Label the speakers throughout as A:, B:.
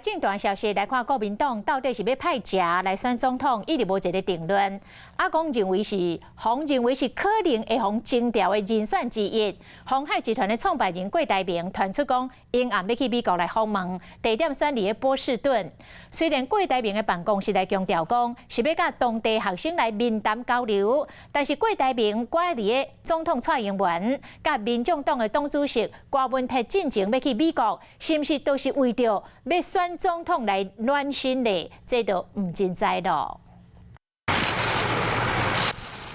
A: 政壇消息來看，國民黨到底是欲派誰來選總統，一直無一个定論。啊，講認為是，予認為是可能會予徵調的人選之一。鴻海集團的創辦人郭台銘傳出講，𪜶暗欲去美國來訪問，地點選佇个波士頓。雖然郭台銘的辦公室來強調講，是欲佮當地學生來面談交流，但是郭台銘掛佇个總統蔡英文佮民眾黨的黨主席柯文哲進前欲去美國，是毋是都是為著欲選總統來暖身咧？這就毋真知囉。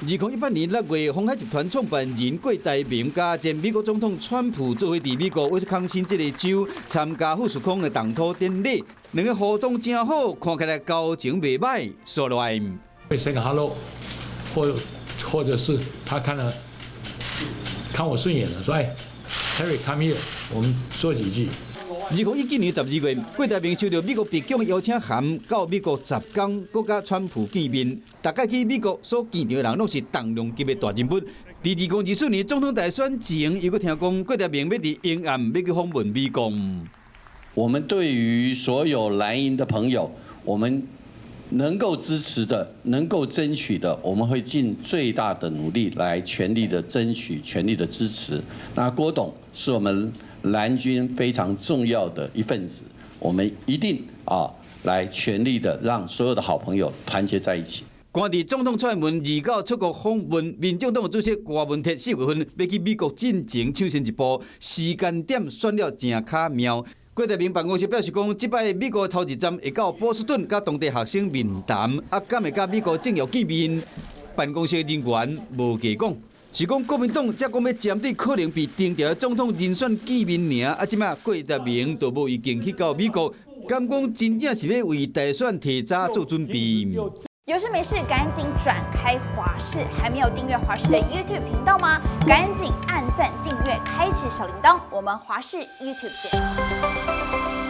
B: 2018年6月，鴻海集團創辦人郭台銘佮前美國總統川普做伙佇美國威斯康星這个州參加富士康的動土典禮，兩个互動誠好，看起來交情袂䆀。說來
C: 會 say 個 hello，或者是他看了看我順眼了，說哎，Terry come here，我們說幾句。
B: 2019年12月，郭台銘收到美國白宮邀請函，到美國10工，閣佮川普見面。逐擺去美國所見著的人，攏是重量級的大人物。佇2024年總統大選前，又閣聽講郭台銘欲佇𪜶暗欲去訪問美國。
D: 我們對於所有藍營的朋友，我們能夠支持的、能夠爭取的，我們會盡最大的努力來全力的爭取、全力的支持。那郭董是我們藍軍非常重要的一份子，我們一定啊來全力的讓所有的好朋友團結在一起。
B: 關佇總統蔡英文29出國訪問，民眾黨主席柯文哲4月份欲去美國進前搶先一步，時間點選了誠巧妙。郭台銘辦公室表示講，這擺美國頭一站會到波士頓，佮當地學生面談，啊，敢會佮美國政要見面？辦公室人員無加講。是講國民黨才講欲針對可能被徵調的總統人選見面爾，啊，這擺郭台銘都無已經去到美國，敢講真正是欲為大選提早做準備？
E: 有事沒事趕緊轉開華視，還沒有訂閱華視的 YouTube 頻道嗎？趕緊按讚訂閱，開啟小鈴鐺。我們華視 YouTube 見。